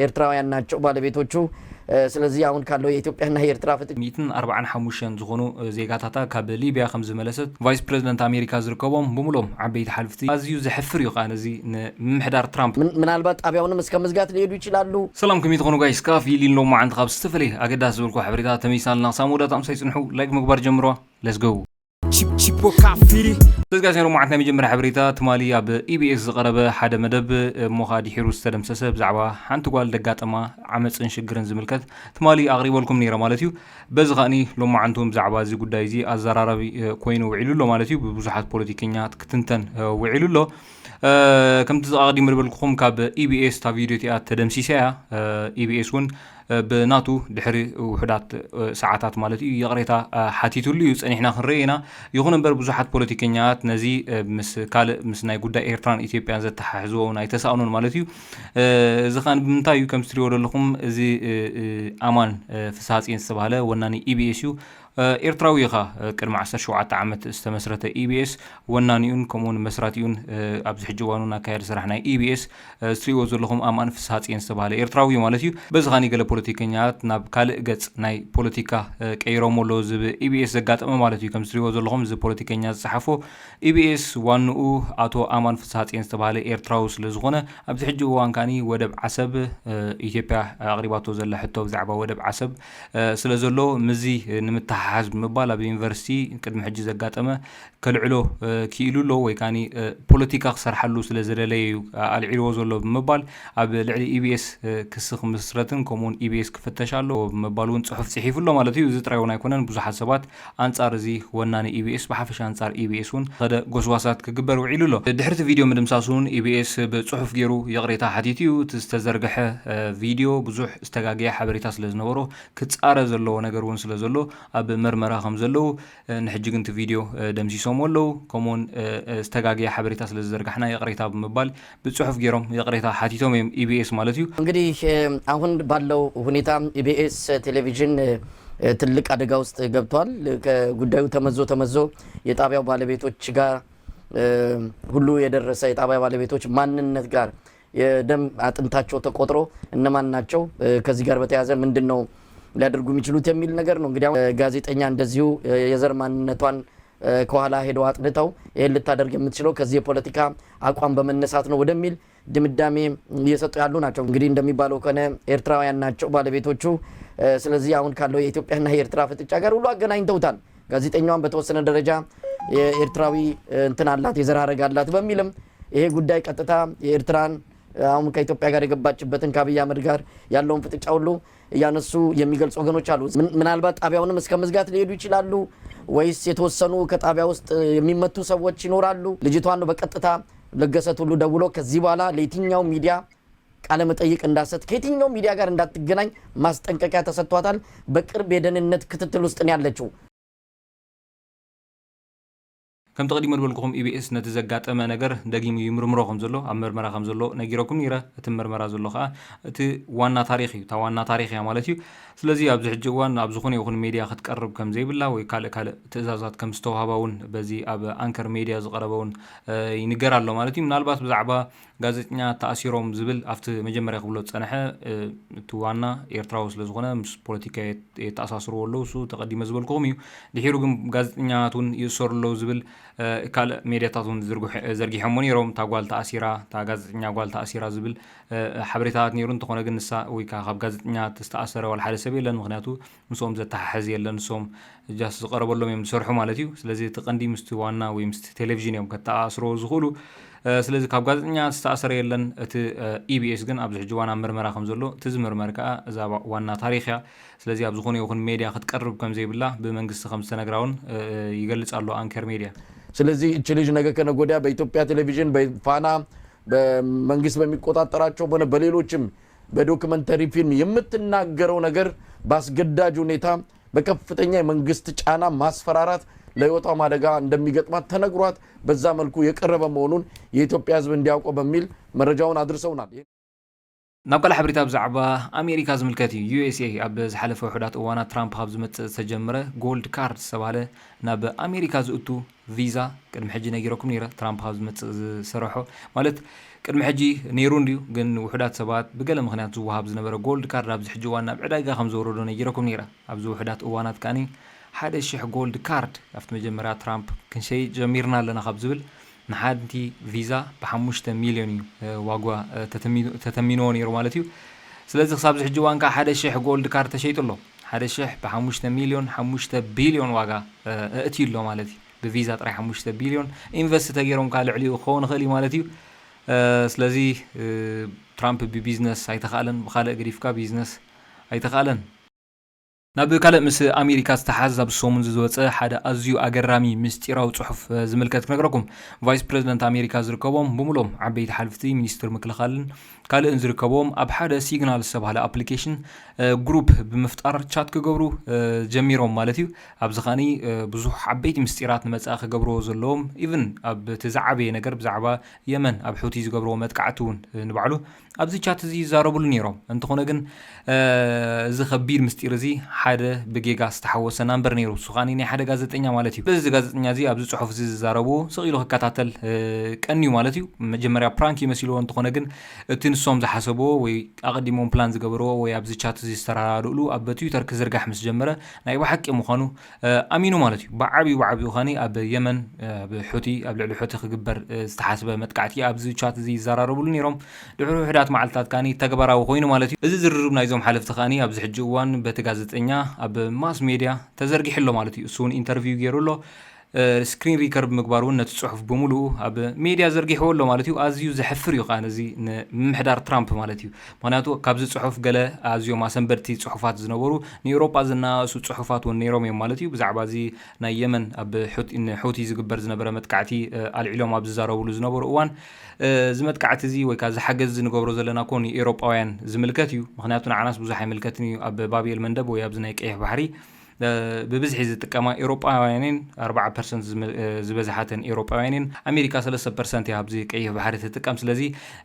ኤርትራውያን ናቸው ባለቤቶቹ። ስለዚህ አሁን ካለው የኢትዮጵያና የኤርትራ ፍጥጫ ሚእትን ኣርባዓን ሓሙሽተን ዝኾኑ ዜጋታታ ካብ ሊቢያ ከም ዝመለሰት ቫይስ ፕሬዚደንት ኣሜሪካ ዝርከቦም ብምሎም ዓበይቲ ሓልፍቲ ኣዝዩ ዘሕፍር እዩ። ከኣ ነዚ ንምምሕዳር ትራምፕ ምናልባት ጣቢያውንም እስከ መዝጋት ሊሄዱ ይችላሉ። ሰላም ከመይ ትኾኑ ጋይስ? ካብ ፊሊን ሎማዓንቲ ካብ ዝተፈላለየ ኣገዳሲ ዝበልኩ ሓበሬታ ተመይሳልና ክሳብ መወዳእታ ምሳይ ጽንሑ። ላይክ ምግባር ጀምሮ። Let's go። Chip chip o kafiri. ተዝጋዝያ ሎማዓንቲ ናይ መጀመርያ ሓበሬታ ትማሊ ኣብ ኢቢኤስ ዝቐረበ ሓደ መደብ እሞ ኸኣ ድሒሩ ዝተደምሰሰ ብዛዕባ ሓንቲ ጓል ደጋጠማ ዓመፅን ሽግርን ዝምልከት ትማሊ ኣቕሪበልኩም ነይረ ማለት እዩ። በዚ ከኣኒ ሎማዓንቱ ብዛዕባ እዚ ጉዳይ እዚ ኣዘራራቢ ኮይኑ ውዒሉ ኣሎ ማለት እዩ። ብብዙሓት ፖለቲከኛት ክትንተን ውዒሉ ኣሎ። ከምቲ ኣቐዲሙ ዝበልኩኹም ካብ ኢቢኤስ እታ ቪድዮ እቲኣ ተደምሲሳ እያ። ኢቢኤስ እውን ብናቱ ድሕሪ ውሑዳት ሰዓታት ማለት እዩ ይቕሬታ ሓቲትሉ እዩ። ጸኒሕና ክንርኢ ኢና። ይኹን እምበር ብዙሓት ፖለቲከኛት ነዚ ምስ ካልእ ምስ ናይ ጉዳይ ኤርትራን ኢትዮጵያን ዘተሓሕዝዎ እውን ኣይተሳእኑን ማለት እዩ። እዚ ከኣ ብምንታይ እዩ? ከም ትሪእዎ ዘለኹም እዚ ኣማን ፍስሃጽዮን ዝተባህለ ወናኒ ኢቢኤስ እዩ። ኤርትራዊ ኢኻ። ቅድሚ ዓሰርተ ሸውዓተ ዓመት ዝተመስረተ ኢቢኤስ ወናኒኡን ከምኡውን መስራቲኡን ኣብዚ ሕጂ እዋን እውን ኣካያዲ ስራሕ ናይ ኢቢኤስ እትሪእዎ ዘለኹም ኣማን ፍስሃጽዮን ዝተባህለ ኤርትራዊ እዩ ማለት እዩ። በዚ ኻኒ ገለ ፖለቲከኛት ናብ ካልእ ገጽ ናይ ፖለቲካ ቀይሮሞ ኣለዉ ዝብል ኢቢኤስ ዘጋጠመ ማለት እዩ። ከም እትሪእዎ ዘለኹም እዚ ፖለቲከኛ ዝጸሓፎ ኢቢኤስ ዋንኡ ኣቶ ኣማን ፍስሃጽዮን ዝተባህለ ኤርትራዊ ስለ ዝኾነ ኣብዚ ሕጂ እዋን ካኒ ወደብ ዓሰብ ኢትዮጵያ ኣቕሪባቶ ዘላ ሕቶ ብዛዕባ ወደብ ዓሰብ ስለ ዘሎ ምዚ ንምትሓሓዝ ብምባል ኣብ ዩኒቨርሲቲ ቅድሚ ሕጂ ዘጋጠመ ከልዕሎ ክኢሉ ኣሎ ወይ ካኒ ፖለቲካ ክሰርሓሉ ስለ ዝደለየ እዩ ኣልዒልዎ ዘሎ ብምባል ኣብ ልዕሊ ኢቢኤስ ክሲ ክምስረትን ከምኡውን ኢቢኤስ ክፍተሽ ኣሎ ብምባል እውን ፅሑፍ ፅሒፉ ኣሎ ማለት እዩ። እዚ ጥራይ እውን ኣይኮነን፣ ብዙሓት ሰባት ኣንፃር እዚ ወናኒ ኢቢኤስ ብሓፈሻ ኣንፃር ኢቢኤስ እውን ከደ ጎስጓሳት ክግበር ውዒሉ ኣሎ። ድሕርቲ ቪድዮ ምድምሳሱ እውን ኢቢኤስ ብፅሑፍ ገይሩ ይቕሬታ ሓቲቱ እዩ። እቲ ዝተዘርግሐ ቪድዮ ብዙሕ ዝተጋገየ ሓበሬታ ስለ ዝነበሮ ክፃረ ዘለዎ ነገር እውን ስለ ዘሎ ኣብ መርመራ ከም ዘለዉ ንሕጂ ግን እቲ ቪድዮ ደምሲሶም ኣለዉ። ከምኡውን ዝተጋገየ ሓበሬታ ስለ ዝዘርጋሕና ይቕሬታ ብምባል ብፅሑፍ ገይሮም ይቕሬታ ሓቲቶም እዮም ኢቢኤስ ማለት እዩ። እንግዲህ አሁን ባለው ሁኔታ ኢቢኤስ ቴሌቪዥን ትልቅ አደጋ ውስጥ ገብቷል። ከጉዳዩ ተመዞ ተመዞ የጣቢያው ባለቤቶች ጋር ሁሉ የደረሰ የጣቢያ ባለቤቶች ማንነት ጋር የደም አጥንታቸው ተቆጥሮ እነማን ናቸው፣ ከዚህ ጋር በተያያዘ ምንድን ነው ሊያደርጉ የሚችሉት የሚል ነገር ነው። እንግዲህ አሁን ጋዜጠኛ እንደዚሁ የዘር ማንነቷን ከኋላ ሄደው አጥንተው ይህን ልታደርግ የምትችለው ከዚህ የፖለቲካ አቋም በመነሳት ነው ወደሚል ድምዳሜ እየሰጡ ያሉ ናቸው። እንግዲህ እንደሚባለው ከሆነ ኤርትራውያን ናቸው ባለቤቶቹ። ስለዚህ አሁን ካለው የኢትዮጵያና የኤርትራ ፍጥጫ ጋር ሁሉ አገናኝተውታል። ጋዜጠኛዋን በተወሰነ ደረጃ የኤርትራዊ እንትን አላት፣ የዘር ሐረግ አላት በሚልም ይሄ ጉዳይ ቀጥታ የኤርትራን አሁን ከኢትዮጵያ ጋር የገባችበትን ከአብይ አህመድ ጋር ያለውን ፍጥጫ ሁሉ እያነሱ የሚገልጹ ወገኖች አሉ። ምናልባት ጣቢያውንም እስከ መዝጋት ሊሄዱ ይችላሉ ወይስ የተወሰኑ ከጣቢያ ውስጥ የሚመቱ ሰዎች ይኖራሉ? ልጅቷን ነው በቀጥታ ለገሰ ቱሉ ደውሎ ከዚህ በኋላ ለየትኛው ሚዲያ ቃለ መጠይቅ እንዳሰጥ ከየትኛው ሚዲያ ጋር እንዳትገናኝ ማስጠንቀቂያ ተሰጥቷታል። በቅርብ የደህንነት ክትትል ውስጥ ነው ያለችው። ከም ተቐዲሞ ዝበልኩኹም ኢቢኤስ ነቲ ዘጋጠመ ነገር ደጊሙ ይምርምሮ ከም ዘሎ ኣብ መርመራ ከም ዘሎ ነጊረኩም ነይረ። እቲ መርመራ ዘሎ ከዓ እቲ ዋና ታሪኽ እዩ፣ እታ ዋና ታሪኽ እያ ማለት እዩ። ስለዚ ኣብዚ ሕጂ እዋን ኣብ ዝኾነ ይኹን ሜድያ ክትቀርብ ከም ዘይብላ ወይ ካልእ ካልእ ትእዛዛት ከም ዝተዋህባ እውን በዚ ኣብ ኣንከር ሜድያ ዝቐረበ እውን ይንገር ኣሎ ማለት እዩ። ምናልባት ብዛዕባ ጋዜጠኛ ተኣሲሮም ዝብል ኣብቲ መጀመርያ ክብሎ ዝፀንሐ እቲ ዋና ኤርትራዊ ስለ ዝኾነ ምስ ፖለቲካ የተኣሳስርዎ ኣለዉ። እሱ ተቐዲመ ዝበልኩኹም እዩ። ድሒሩ ግን ጋዜጠኛታት እውን ይእሰሩ ኣለዉ ዝብል ካልእ ሜድያታት እውን ዘርጊሖሞ ነይሮም። እታ ጓል ተኣሲራ፣ እታ ጋዜጠኛ ጓል ተኣሲራ ዝብል ሓበሬታታት ነይሩ። እንተኾነ ግን ንሳ ወይ ከዓ ካብ ጋዜጠኛታት ዝተኣሰረ ዋላ ሓደ ሰብ የለን። ምክንያቱ ምስኦም ዘተሓሕዝ የለን። ንሶም ጃስ ዝቐረበሎም እዮም ዝሰርሑ ማለት እዩ። ስለዚ እቲ ቀንዲ ምስቲ ዋና ወይ ምስቲ ቴሌቪዥን እዮም ከተኣስርዎ ዝኽእሉ። ስለዚ ካብ ጋዜጠኛ ዝተኣሰረ የለን። እቲ ኢቢኤስ ግን ኣብዚ ሕጂ ዋና ምርመራ ከም ዘሎ እቲ ዝምርመር ከዓ እዛ ዋና ታሪኽ እያ። ስለዚ ኣብ ዝኾነ ይኹን ሜድያ ክትቀርብ ከም ዘይብላ ብመንግስቲ ከም ዝተነግራ እውን ይገልጽ ኣሎ ኣንከር ሜድያ። ስለዚህ እች ልጅ ነገ ከነገ ወዲያ በኢትዮጵያ ቴሌቪዥን በፋና በመንግስት በሚቆጣጠራቸው ሆነ በሌሎችም በዶክመንተሪ ፊልም የምትናገረው ነገር በአስገዳጅ ሁኔታ በከፍተኛ የመንግስት ጫና ማስፈራራት ለህይወቷም አደጋ እንደሚገጥማት ተነግሯት በዛ መልኩ የቀረበ መሆኑን የኢትዮጵያ ህዝብ እንዲያውቀው በሚል መረጃውን አድርሰውናል። ናብ ካልእ ሓበሬታ ብዛዕባ ኣሜሪካ ዝምልከት እዩ። ዩ ኤስ ኤ ኣብ ዝሓለፈ ውሑዳት እዋናት ትራምፕ ካብ ዝመጽእ ዝተጀመረ ጎልድ ካርድ ዝተባህለ ናብ ኣሜሪካ ዝእቱ ቪዛ ቅድሚ ሕጂ ነጊረኩም ነይረ። ትራምፕ ካብ ዝመጽእ ዝሰረሖ ማለት ቅድሚ ሕጂ ነይሩ እንድዩ፣ ግን ውሑዳት ሰባት ብገለ ምኽንያት ዝወሃብ ዝነበረ ጎልድ ካርድ ኣብዚ ሕጂ እዋን ናብ ዕዳጋ ከም ዘውረዶ ነጊረኩም ነይረ። ኣብዚ ውሑዳት እዋናት ከኣኒ ሓደ ሽሕ ጎልድ ካርድ ኣብቲ መጀመርያ ትራምፕ ክንሸይጥ ጀሚርና ኣለና ካብ ዝብል ንሓንቲ ቪዛ ብሓሙሽተ ሚልዮን እዩ ዋጓ ተተሚንዎ ነይሩ ማለት እዩ። ስለዚ ክሳብ ዝሕጂ እዋን ከዓ ሓደ ሽሕ ጎልድ ካርድ ተሸይጡ ኣሎ። ሓደ ሽሕ ብሓሙሽተ ሚልዮን ሓሙሽተ ቢልዮን ዋጋ እእትዩ ኣሎ ማለት እዩ። ብቪዛ ጥራይ ሓሙሽተ ቢልዮን ኢንቨስት ተገይሮም ከዓ ልዕሊኡ ክኸውን ይኽእል እዩ ማለት እዩ። ስለዚ ትራምፕ ብቢዝነስ ኣይተኻእለን፣ ብካልእ ገዲፍካ ቢዝነስ ኣይተኻእለን። ናብ ካልእ ምስ ኣሜሪካ ዝተሓዝ ኣብ ሰሙን ዝወፀ ሓደ ኣዝዩ ኣገራሚ ምስጢራዊ ፅሑፍ ዝምልከት ክነግረኩም። ቫይስ ፕሬዚደንት ኣሜሪካ ዝርከቦም ብምሎም ዓበይቲ ሓልፍቲ ሚኒስትር ምክልኻልን ካልእን ዝርከቦም ኣብ ሓደ ሲግናል ዝተባሃለ ኣፕሊኬሽን ግሩፕ ብምፍጣር ቻት ክገብሩ ጀሚሮም ማለት እዩ። ኣብዚ ኸኒ ብዙሕ ዓበይቲ ምስጢራት ንመጻኢ ክገብርዎ ዘለዎም ኢቭን ኣብ እቲ ዝዓበየ ነገር ብዛዕባ የመን ኣብ ሑቲ ዝገብርዎ መጥቃዕቲ እውን ንባዕሉ ኣብዚ ቻት እዚ ይዛረብሉ ነይሮም። እንተኾነ ግን እዚ ከቢድ ምስጢር እዚ ሓደ ብጌጋ ዝተሓወሰ ናምበር ነይሩ። እሱ ከኣ ናይ ሓደ ጋዜጠኛ ማለት እዩ። እዚ ጋዜጠኛ እዚ ኣብዚ ጽሑፍ እዚ ዝዛረቡ ስቕ ኢሉ ክከታተል ቀንዩ ማለት እዩ። መጀመርያ ፕራንክ ይመሲልዎ፣ እንተኾነ ግን እቲ ንሶም ዝሓሰብዎ ወይ ኣቐዲሞም ፕላን ዝገበርዎ ወይ ኣብዚ ቻት እዚ ዝተረዳድእሉ ኣብ ትዊተር ክዝርጋሕ ምስ ጀመረ ናይ ብሓቂ ምዃኑ ኣሚኑ ማለት እዩ። ብዓብዩ ብዓብዩ ከኒ ኣብ የመን ኣብ ሑቲ ኣብ ልዕሊ ሑቲ ክግበር ዝተሓስበ መጥቃዕቲ ኣብዚ ቻት እዚ ይዘራረብሉ ነይሮም። ድሕሪ ውሕዳት መዓልትታት ከኒ ተግባራዊ ኮይኑ ማለት እዩ። እዚ ዝርርብ ናይዞም ሓለፍቲ ከኒ ኣብዚ ሕጂ እዋን በቲ ጋዜጠኛ ኣብ ማስ ሜድያ ተዘርጊሑ ኣሎ ማለት እዩ። እሱ እውን ኢንተርቪው ገይሩ ኣሎ። ስክሪን ሪከርድ ምግባር እውን ነቲ ጽሑፍ ብምሉኡ ኣብ ሜድያ ዘርጊሕዎ ኣሎ ማለት እዩ። ኣዝዩ ዘሕፍር እዩ ከዓ ነዚ ንምምሕዳር ትራምፕ ማለት እዩ። ምክንያቱ ካብዚ ጽሑፍ ገለ ኣዝዮም ኣሰንበድቲ ጽሑፋት ዝነበሩ ንኤውሮጳ ዝነኣእሱ ጽሑፋት እውን ነይሮም እዮም ማለት እዩ። ብዛዕባ እዚ ናይ የመን ኣብ ሑቲ ዝግበር ዝነበረ መጥቃዕቲ ኣልዒሎም ኣብ ዝዛረብሉ ዝነበሩ እዋን እዚ መጥቃዕቲ እዚ ወይ ከዓ እዚ ሓገዝ እዚ ንገብሮ ዘለና ኮ ንኤውሮጳውያን ዝምልከት እዩ። ምክንያቱ ንዓናስ ብዙሕ ኣይምልከትን እዩ። ኣብ ባብኤል መንደብ ወይ ኣብዚ ናይ ቀይሕ ባሕሪ ብብዝሒ ዝጥቀማ ኤውሮጳውያንን ኣርባዓ ፐርሰንት ዝበዝሓተን ኤውሮጳውያንን ኣሜሪካ ሰለስተ ፐርሰንት እያ ኣብዚ ቀይሕ ባሕሪ ትጥቀም። ስለዚ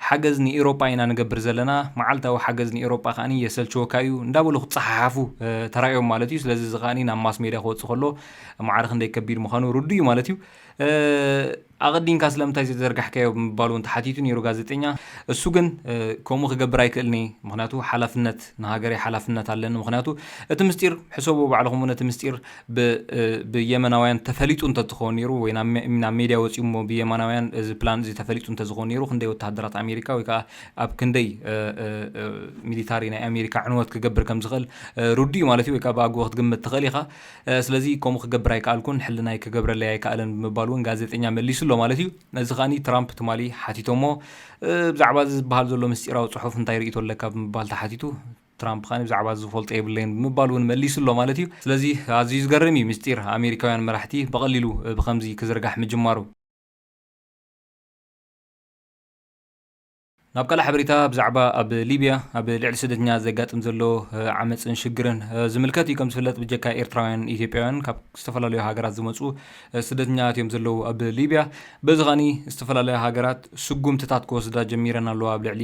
ሓገዝ ንኤውሮጳ ኢና ንገብር ዘለና፣ መዓልታዊ ሓገዝ ንኤውሮጳ ከኣ የሰልችወካ እዩ እንዳበሉ ክጸሓሓፉ ተራእዮም ማለት እዩ። ስለዚ እዚ ከኣ ናብ ማስ ሜድያ ክወጽእ ከሎ ማዕረ ክንደይ ከቢድ ምዃኑ ርዱእ እዩ ማለት እዩ። ኣቐዲምካ ስለምንታይ ዘይተዘርጋሕካዮ ብምባል እውን ተሓቲቱ ነይሩ ጋዜጠኛ። እሱ ግን ከምኡ ክገብር ኣይክእልኒ፣ ምክንያቱ ሓላፍነት ንሃገረይ ሓላፍነት ኣለኒ። ምክንያቱ እቲ ምስጢር ሕሰቡ ባዕልኹም እውን እቲ ምስጢር ብየመናውያን ተፈሊጡ እንተዝኸውን ነይሩ ወይ ናብ ሜድያ ወፂኡ እሞ ብየመናውያን እዚ ፕላን እዚ ተፈሊጡ እንተዝኸውን ነይሩ ክንደይ ወተሃደራት ኣሜሪካ ወይ ከዓ ኣብ ክንደይ ሚሊታሪ ናይ ኣሜሪካ ዕንወት ክገብር ከም ዝኽእል ርዱእ ማለት እዩ። ወይ ከዓ ብኣግቦ ክትግምት ትኽእል ኢኻ። ስለዚ ከምኡ ክገብር ኣይከኣልኩን፣ ሕልናይ ክገብረለይ ኣይከኣለን ብምባል እውን ጋዜጠኛ መሊሱ ኣሎ ማለት እዩ። ነዚ ከኣኒ ትራምፕ ትማሊ ሓቲቶሞ ብዛዕባ እዚ ዝበሃል ዘሎ ምስጢራዊ ጽሑፍ እንታይ ርእይቶ ኣለካ ብምባል ተሓቲቱ ትራምፕ ከኣኒ ብዛዕባ እዚ ዝፈልጦ የብለይን ብምባል እውን መሊሱ ኣሎ ማለት እዩ። ስለዚ ኣዝዩ ዝገርም እዩ ምስጢር ኣሜሪካውያን መራሕቲ ብቐሊሉ ብኸምዚ ክዝርጋሕ ምጅማሩ። ናብ ካልእ ሓበሬታ ብዛዕባ ኣብ ሊብያ ኣብ ልዕሊ ስደተኛ ዘጋጥም ዘሎ ዓመፅን ሽግርን ዝምልከት እዩ። ከም ዝፍለጥ ብጀካ ኤርትራውያን ኢትዮጵያውያን ካብ ዝተፈላለዩ ሃገራት ዝመፁ ስደተኛታት እዮም ዘለዉ ኣብ ሊብያ። በዚ ኸኒ ዝተፈላለዩ ሃገራት ስጉምትታት ክወስዳ ጀሚረን ኣለዋ ኣብ ልዕሊ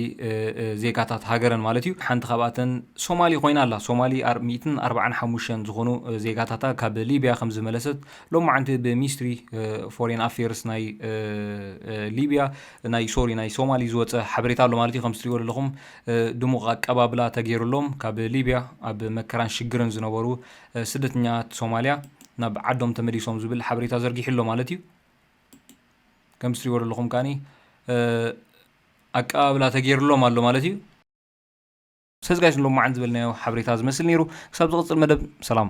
ዜጋታት ሃገረን ማለት እዩ። ሓንቲ ካብኣተን ሶማሊ ኮይና ኣላ። ሶማሊ ሚእትን ኣርባዓን ሓሙሽተን ዝኾኑ ዜጋታታ ካብ ሊብያ ከም ዝመለሰት ሎማዓንቲ ብሚኒስትሪ ፎሬን ኣፌርስ ናይ ሊብያ ናይ ሶሪ ናይ ሶማሊ ዝወፀ ሓበሬታ ኣሎ ማለት እዩ። ከም ትሪእዎ ዘለኹም ድሙቕ ኣቀባብላ ተገይሩሎም ካብ ሊብያ ኣብ መከራን ሽግርን ዝነበሩ ስደተኛታት ሶማልያ ናብ ዓዶም ተመሊሶም ዝብል ሓበሬታ ዘርጊሑ ኣሎ ማለት እዩ። ከም ትሪእዎ ዘለኹም ከኣኒ ኣቀባብላ ተገይሩሎም ኣሎ ማለት እዩ። ሰዝጋይስ ንሎማዓንቲ ዝበልናዮ ሓበሬታ ዝመስል ነይሩ። ክሳብ ዝቕፅል መደብ ሰላም።